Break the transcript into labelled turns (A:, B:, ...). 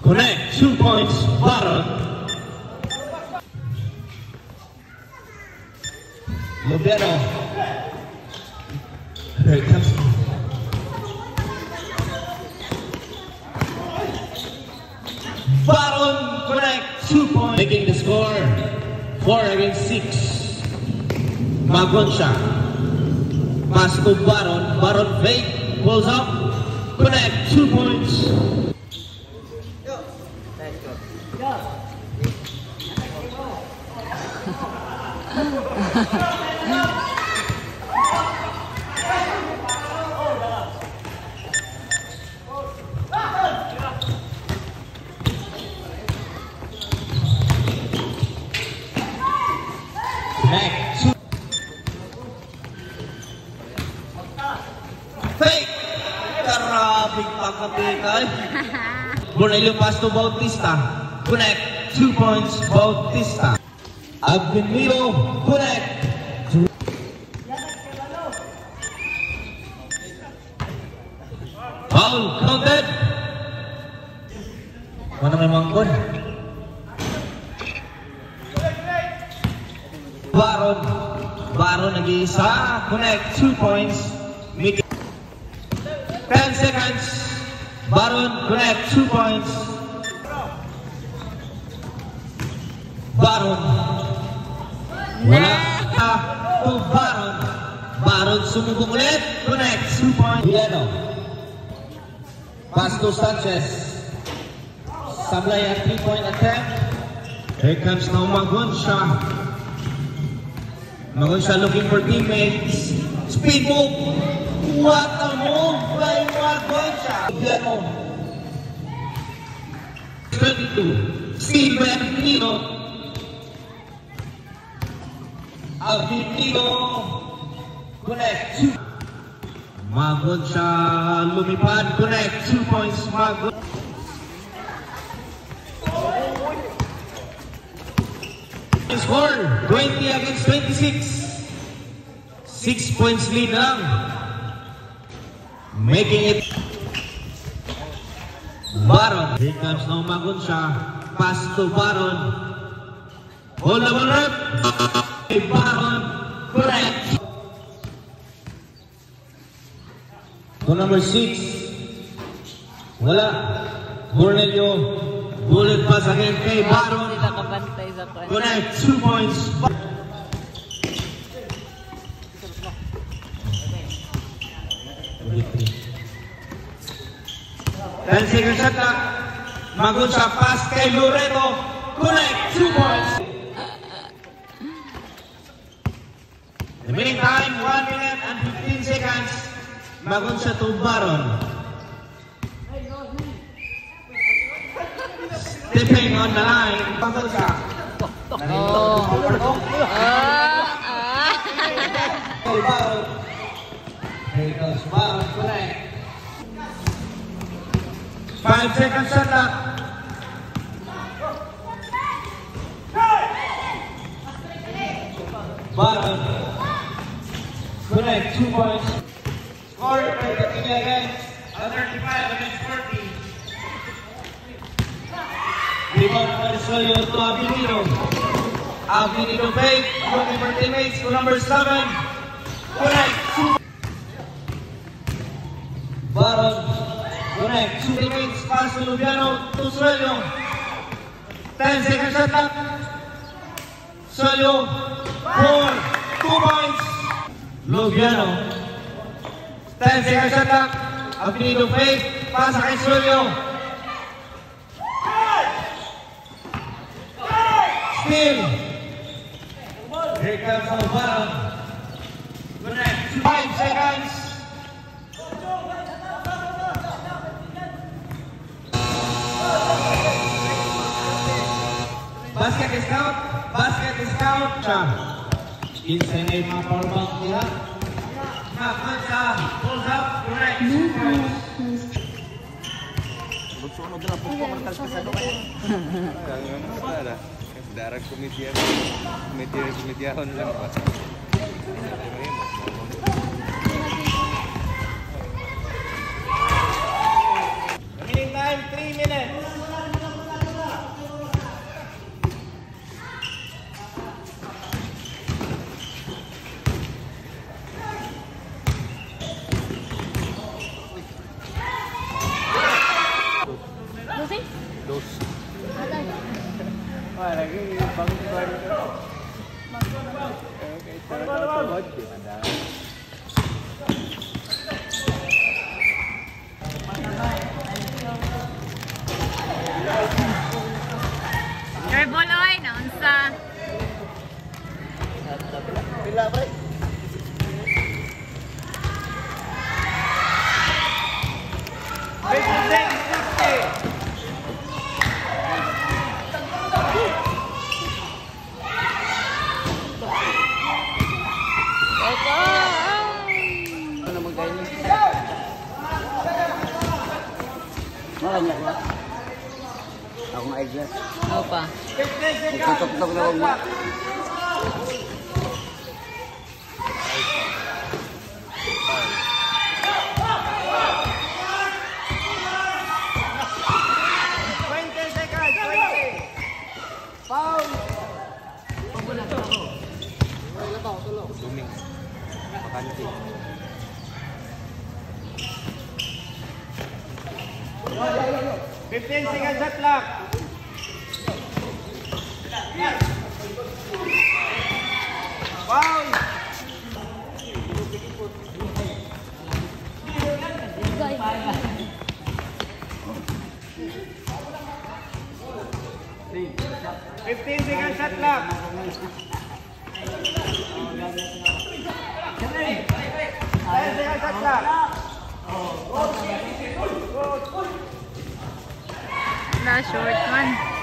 A: Connect, 2 points, Baron. Lobero. Here it comes. Baron connect, 2 points. Making the score 4 against 6. Magoncha. Pass to Baron. Baron fake. Pulls up. Connect, 2 points. Connect. Two. Fake! Karabing pagkapikay. Bornelio pass to Bautista. Connect. 2 points, Bautista. Avenilo, connect. Foul counted. Mana may mangkon? Baron. Baron nag-iisa. Connect. 2 points. Make it 10 seconds. Baron connect. 2 points. Baron. Wala. To Baron. Baron sumubok ulit. Connect. 2 points. Villano. Pass to Sanchez. Sablay at 3-point attempt. Here comes now Magunsha. Magunsha looking for teammates. Speed move. What a move by Magunsha. Villano. 22. Steal by Aventino. Aventino. Connect. Two. Magunsha lumipad. Connect. 2 points. Magun. Score 20 against 26. 6 points lead lang. Making it Baron. Here comes now Magunsha. Pass to Baron. Hold the ball, ref. Baron. Correct. To number 6. Wala. Cornelio. Bullet pass again kay Baron.
B: Sila kabantay sa kwan.
A: Connect, 2 points. 10 second shot clock. Magunsa pass kay Loreto. Connect, 2 points. Remaining time, 1 minute and 15 seconds. Magunsa to Baron. Stepping on the line. Magunsa.
B: Oh. Ah, ah.
A: Kay Baron. Here goes Baron. Connect. 5 seconds shot clock. Baron. Connect, 2 points. Score 33 against 35 against 40. Rebound Marcello to Avelino. Avelino fake. Looking for teammates to number 7. Connect. Two. Baron. Connect. Two teammates. Pass to Lubiano to Suelio. 10 seconds shot clock. Suelio. 4. 2 points. Lubiano. 10 seconds shot clock. Avelino fake. Pasa kay Suelio. Steal. Here comes Alvaro. Connect. 5 seconds. Basket is out. Basket is out. Siya. 15 na yung mga power bank nila. Makansa. Pulls up. Connect. 2 points.
C: Magsunod na lang po po ang kalpasado kayo. Darag komedya. Komedya, komedyahon lang ba?
A: Remaining time, 3 minutes.
C: Lagi bagong ko. Okay, tawad. Di man daw.
B: Dribble oy, naunsa.
A: Pila, pre. 56-50.
B: Ito.
D: Ano naman kayo niyo? Makanya ba? Akong eyeglass.
B: Ano pa?
A: 15 seconds.
D: Nagtutok-tok na akong
A: 20 seconds. 20. Foul.
C: Duming. Bakante.
A: 15 seconds shot clock. Foul. 15 seconds shot clock. 10 seconds shot clock.
B: Na short man.